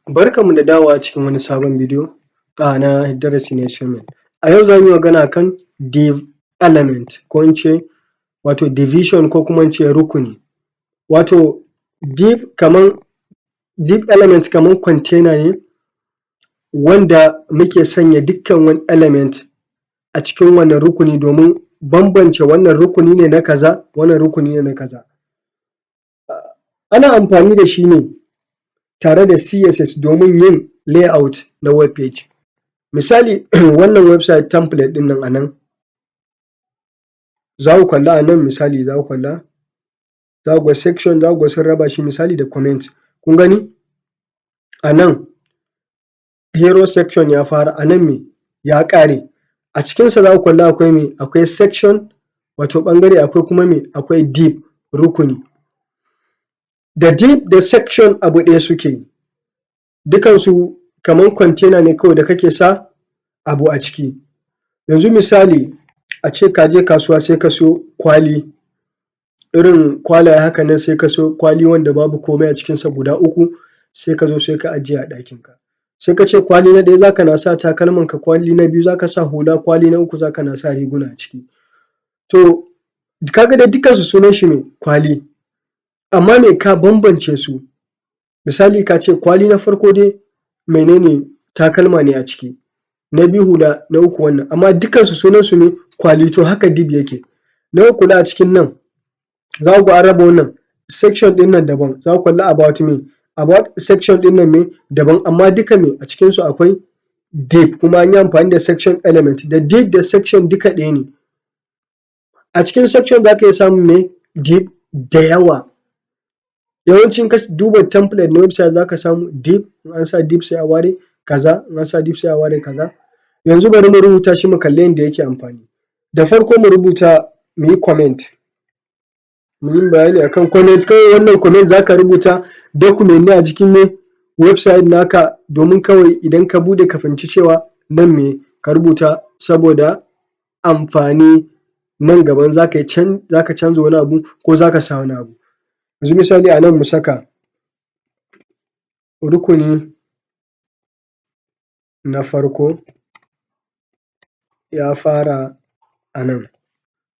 Barkanmu da dawowa cikin wani sabon bidiyo na darasi na HTML. A yau za mu yi magana akan div element, ko in ce wato division, ko kuma in ce rukuni. Wato div, kaman div element, kaman container ne wanda muke sanya dukkan wani element a cikin wannan rukuni domin bambance wannan rukuni ne na kaza, wannan rukuni ne na kaza. Ana amfani da shi ne tare da CSS domin yin layout na web page. Misali, wannan website template ɗin nan, a nan za ku kalla, a nan misali za ku kalla, za ku ga section, za ku ga sun raba shi misali da comment. Kun gani a nan hero section ya fara, a nan me ya ƙare. A cikinsa za ku kalla akwai me? Akwai section, wato ɓangare, akwai kuma me? Akwai div, rukuni. Da div da section abu ɗaya suke, dukansu kaman container ne kawai da kake sa abu a ciki. Yanzu misali, a ce ka je kasuwa sai ka siyo kwali, irin kwalaye hakan nan, sai ka siyo kwali wanda babu komai a cikinsa guda uku, sai ka zo sai ka ajiye a ɗakinka. Sai ka ce kwali na ɗaya za ka na sa takalmanka, kwali na biyu za ka sa hula, kwali na uku za ka na sa riguna a ciki. To ka ga dai dukkansu sunan shi me? Kwali. Amma me ka bambance su? Misali, ka ce kwali na farko dai mene ne? Takalma ne a ciki, na biyu hula, na uku wannan, amma dukkansu sunansu me? Kwali. To haka div yake. Na ku kula, a cikin nan za ku ga an raba wannan section ɗin nan daban, za ku kalli about me, about section ɗin nan me daban, amma duka me a cikinsu akwai div, kuma an yi amfani da section element. Da div da section duka ɗaya ne. A cikin section za ka iya samun me? Div da yawa. Yawanci in ka duba template na website za ka samu div, in an sa div sai a ware kaza, in an sa div sai a ware kaza. Yanzu bari mu rubuta shi mu kalli yanda yake amfani. Da farko mu rubuta, mu yi comment, mu yi bayani akan comment kawai. Wannan comment za ka rubuta document ne a jikin me website naka, domin kawai idan ka buɗe ka fahimci cewa nan me ka rubuta, saboda amfani nan gaba in za ka canza wani abu ko za ka sa wani abu. Yanzu misali, a nan mu saka rukuni na farko ya fara a nan.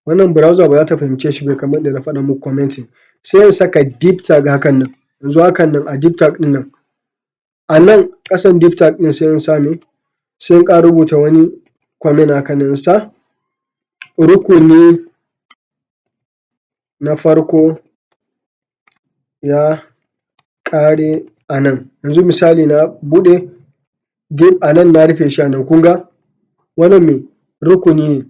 Wannan browser ba za ta fahimce shi ba kamar yadda na faɗa muku, comment ne. Sai in saka div tag hakan nan, yanzu hakan nan a div tag ɗin nan, a nan ƙasan div tag ɗin sai in sa me? Sai in ƙara rubuta wani comment hakan nan, in sa rukuni na farko ya ƙare a nan. Yanzu misali na buɗe div a nan, na rufe shi a nan, kun ga wannan me? Rukuni ne.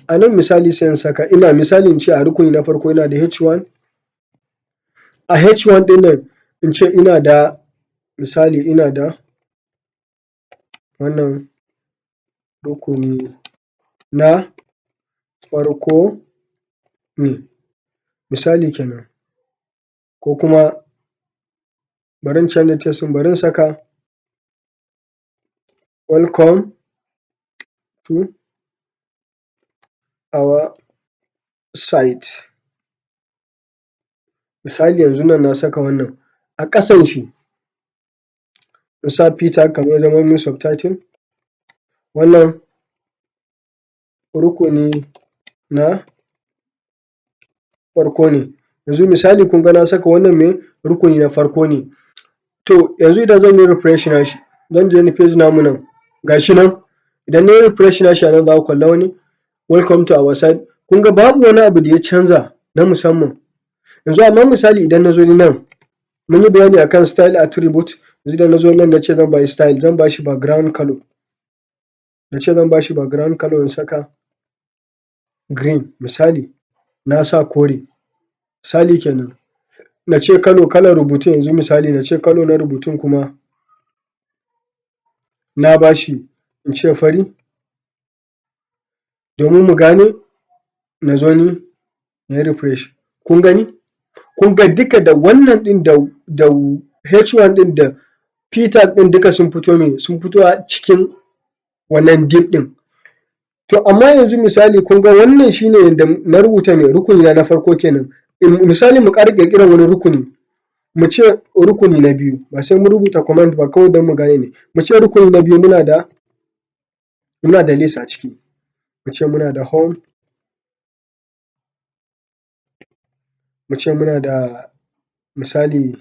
A nan misali sai in saka, ina misali in ce a rukuni na farko ina da h1, a h1 ɗin nan in ce ina da, misali ina da wannan rukuni na farko ne, misali kenan. Ko kuma bari in canza text ɗin, bari in saka welcome to our site. Misali yanzun nan na saka wannan, a ƙasan shi in sa p tag kamar ya zama min subtitle, wannan rukuni na farko ne. Yanzu misali kun ga na saka wannan me? Rukuni na farko ne. To yanzu idan zan yi refresh nashi, zan je ni page namu nan, ga shi nan. Idan nayi refresh nashi a nan, za ku kalla wani welcome to our site. Kun ga babu wani abu da ya canza na musamman yanzu. Amma misali idan na zo ni nan, mun yi bayani akan style attribute. Yanzu idan na zo nan na ce zan bashi style, zan bashi background colour, na ce zan bashi background colour, in saka green misali, na sa kore misali kenan. Na ce colour, kalan rubutun, yanzu misali na ce colour na rubutun kuma na bashi, in ce fari, domin mu gane. Na zo ni na yi refresh, kun gani? Kun ga duka da wannan ɗin da h1 ɗin da p tag ɗin duka sun fito me? Sun fito a cikin wannan div ɗin. To amma yanzu misali kun ga wannan shi ne yanda na rubuta me? Rukuni na farko kenan. Misali mu ƙara ƙirƙiran wani rukuni. Mu ce rukuni na biyu, ba sai mun rubuta comment ba, kawai don mu gane ne. Mu ce rukuni na biyu muna da list a ciki, mu ce muna da home, mu ce muna da, misali,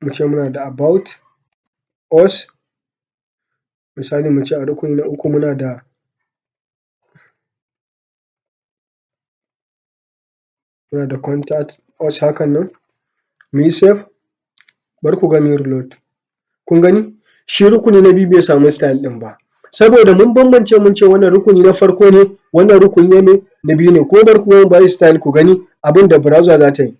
mu ce muna da about us, misali mu ce a rukuni na uku muna da contact us hakan nan. Mu yi save, bari ku ga mu yi reload. Kun gani, shi rukuni na biyu bai samu style ɗin ba, saboda mun bambance, mun ce wannan rukuni na farko ne, wannan rukuni ne na biyu ne. Kuma bari ku ga mu ba shi style, ku gani abin da browser za ta yi.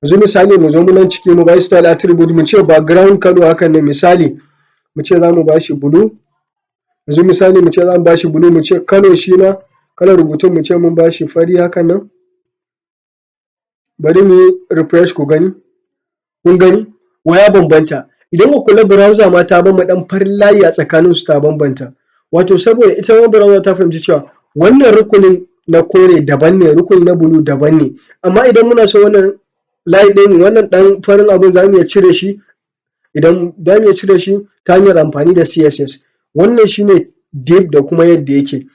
Yanzu misali mu zo mu nan ciki mu ba shi style attribute, mu ce background colour hakan nan, misali mu ce za mu ba shi blue. Yanzu misali mu ce za mu ba shi blue, mu ce colour, shi ma kalar rubutun mu ce mun ba shi fari hakan nan. Bari mu yi refresh ku gani. Kun gani, wa ya bambanta? Idan kuka kula, browser ma ta bamu ɗan farin layi a tsakaninsu ta bambanta. Wato saboda ita ma browser ta fahimci cewa wannan rukunin na kore daban ne, rukuni na blue daban ne. Amma idan muna so wannan layi ɗin, wannan ɗan farin abun, za mu iya cire shi, idan za mu iya cire shi ta hanyar amfani da CSS. Wannan shi ne div da kuma yadda yake.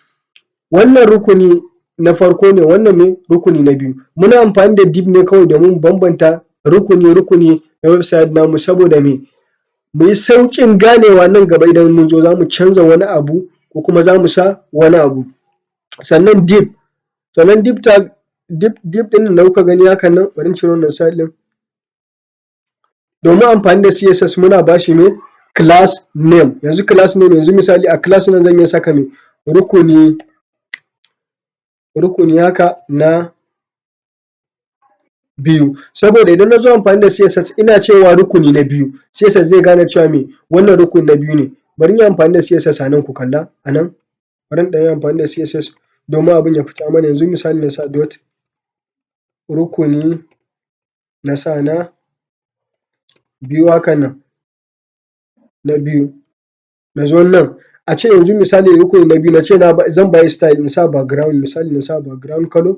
Wannan rukuni na farko ne, wannan ne rukuni na biyu. Muna amfani da div ne kawai domin mu bambanta rukuni-rukuni na website namu, saboda me? Mu yi sauƙin ganewa nan gaba idan mun zo za mu canza wani abu ko kuma za mu sa wani abu. Sannan div tag, div ɗin nan da kuka gani hakan nan, bari in cire wannan style ɗin. Domin amfani da CSS muna ba shi me? Class name. Yanzu class name, yanzu misali a class name zan iya saka me? Rukuni haka na biyu, saboda idan na zo amfani da CSS ina cewa rukuni na biyu, CSS zai gane cewa me? Wannan rukuni na biyu ne. Bari in yi amfani da CSS a nan, ku kalla a nan, bari in ɗan yi amfani da CSS domin abin ya fita mana. Yanzu misali na sa dot rukuni, na sa na biyu hakan nan, na biyu, na zo nan, a ce yanzu misali rukuni na biyu, na ce zan ba shi style, in sa background, misali na sa background colour,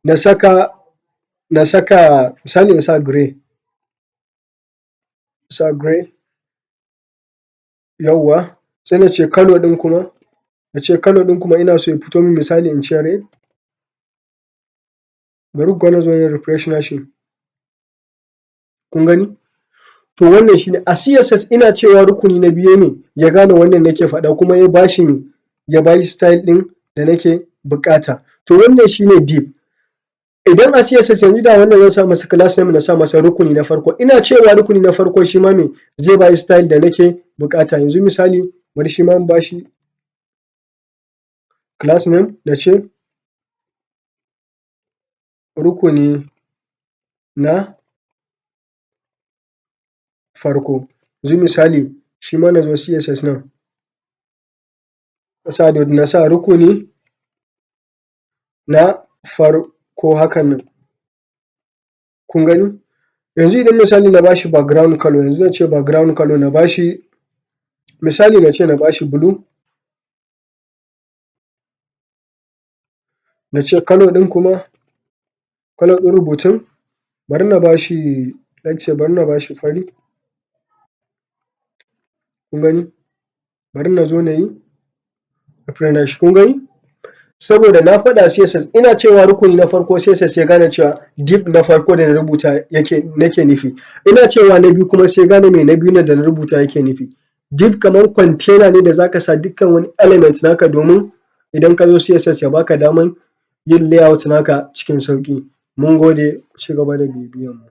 na saka misali in sa grey, sa grey, yawwa. Sai na ce colour ɗin kuma, na ce colour ɗin kuma ina so ya fito min, misali in ce red. Bari ku ga na zo yin refresh nashi, kun gani? To wannan shi ne a CSS, ina cewa rukuni na biyu ne, ya gane wannan nake faɗa, kuma ya ba shi me? Ya ba shi style ɗin da nake buƙata. To wannan shi ne div. Idan a CSS yanzu da wannan zan sa masa class name, na sa masa rukuni na farko, ina cewa rukuni na farko, shi ma me? Zai ba shi style da nake buƙata. Yanzu misali bari shi ma in ba shi class name, na ce rukuni na farko. Yanzu misali shi ma na zo CSS nan, na sa dot, na sa rukuni na farko hakan nan. Kun gani? Yanzu idan misali na ba shi background colour, yanzu na ce background colour na ba shi, misali na ce na ba shi blue, na ce colour ɗin kuma, colour ɗin rubutun bari na ba shi, let's say bari na ba shi fari. Kun gani? Bari na zo na yi refresh, kun gani? Saboda na faɗa CSS, ina cewa rukuni na farko, CSS ya gane cewa div na farko da na rubuta yake nake nufi. Ina cewa na biyu kuma, sai ya gane me? Na biyu da na rubuta yake nufi. Div kamar container ne da za ka sa dukkan wani element naka, domin idan ka zo CSS ya baka daman yin layout naka cikin sauƙi. Mun gode, ku cigaba da bibiyan mu.